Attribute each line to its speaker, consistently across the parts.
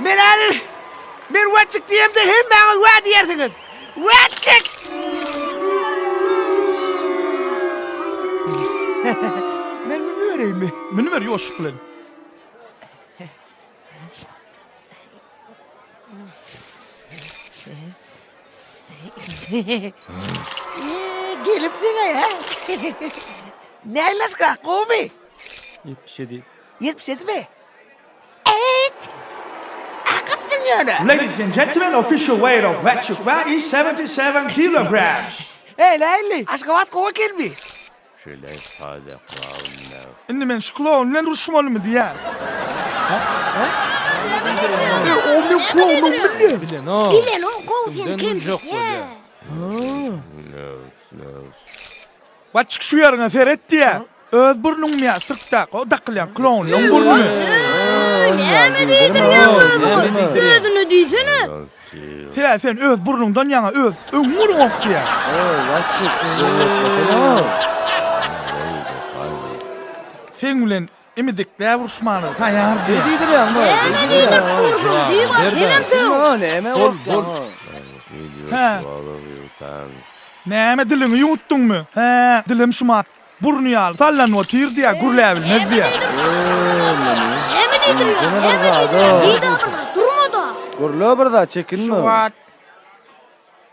Speaker 1: Men häzir men Waçik diýemde hemmäňiz wä diýersiňiz. Waçik! Men münübereýinmi?
Speaker 2: Münüber ýuwaşlyk bilen.
Speaker 1: Gelipsiň-ä, hä? Nälaşka, gowumy?
Speaker 3: 77.
Speaker 1: 77 mi? Eýt! Akypsyň ýöne.
Speaker 2: Ladies and gentlemen, official weight of Waçuk is 77 kilograms.
Speaker 1: Eý, nähili? Aşgabat gowy ekenmi?
Speaker 2: Indi men şu kloun bilen uruşmalymy diýýän.
Speaker 1: E, o men klounum bilýän.
Speaker 3: Bilenok.
Speaker 4: Bilenok, gowy sen
Speaker 3: Sümden
Speaker 4: kim?
Speaker 3: uljak bolýar.
Speaker 2: Waçuk şu ýeriňe seret diýýär. Öz burnuňmy ýa sirkdäki o dakylýan klounlaň burnumy?
Speaker 4: Näme diýdirýäň özüňe? Özüne diýsene.
Speaker 2: Sebäbi sen öz burnuňdan ýaňa öz öňüň bolup diýýär.
Speaker 5: Waçik, öwretmesene.
Speaker 2: Seň bilen imidikläp uruşmana taýýar diýýär.
Speaker 5: Diýdirýäň bu.
Speaker 4: Näme diýdirip dursuň? Diý bar, senem sög.
Speaker 5: Näme
Speaker 3: Bol, bol.
Speaker 2: Hä. Näme diliňi ýuwutdyňmy? Hä, dilim şumat burny ýaly sallanyp otyr diýýär, gürläbilmez diýýär.
Speaker 4: Näme diýdirýäň? Näme diýdirýäň? Diý-de bir zat, durma-da.
Speaker 5: Gürle bir zat, çekinme.
Speaker 1: Şu wagt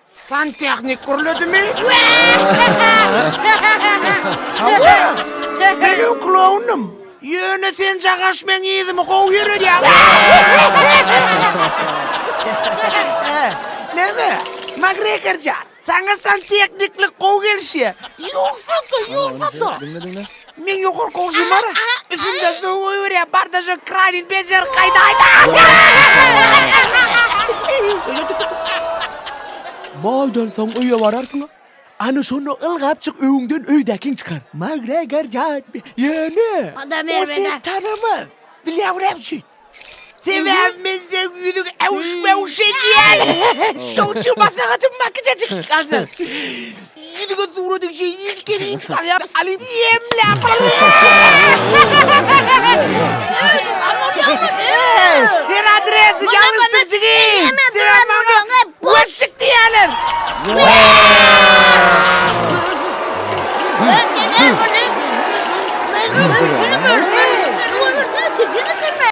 Speaker 1: santehnik gürledimi? Hawa, men öň kloundym. Ýöne sen jagaş meň yzymy gowy ýöredýäň. Näme, Makgregor jan, saňa santehniklik gowy gelişýär. Ýogsa-da, ýogsa-da.
Speaker 5: Diňle, diňle.
Speaker 1: Meň ýokarky goňşym bar, üstümden suw goýberýär, bar-da şo kranyny bejerip gaýdaý-da. Maýdan soň öýe bararsyň-a. Ana şonda ylgap çyk öňüňden öýdäkiň çykar. Makgregor jan, ýöne o seni tanamaz. Bilýäňmi näme üçin? Sebäbi men seň ýüzüňi äwüş-mäwüş edýän. Şoň üçin maslahatym bar kiçejik galsyn. Ýüzüňe suradyň şeýle gelin çykarýar. Alyp ýemläp. Sen adres.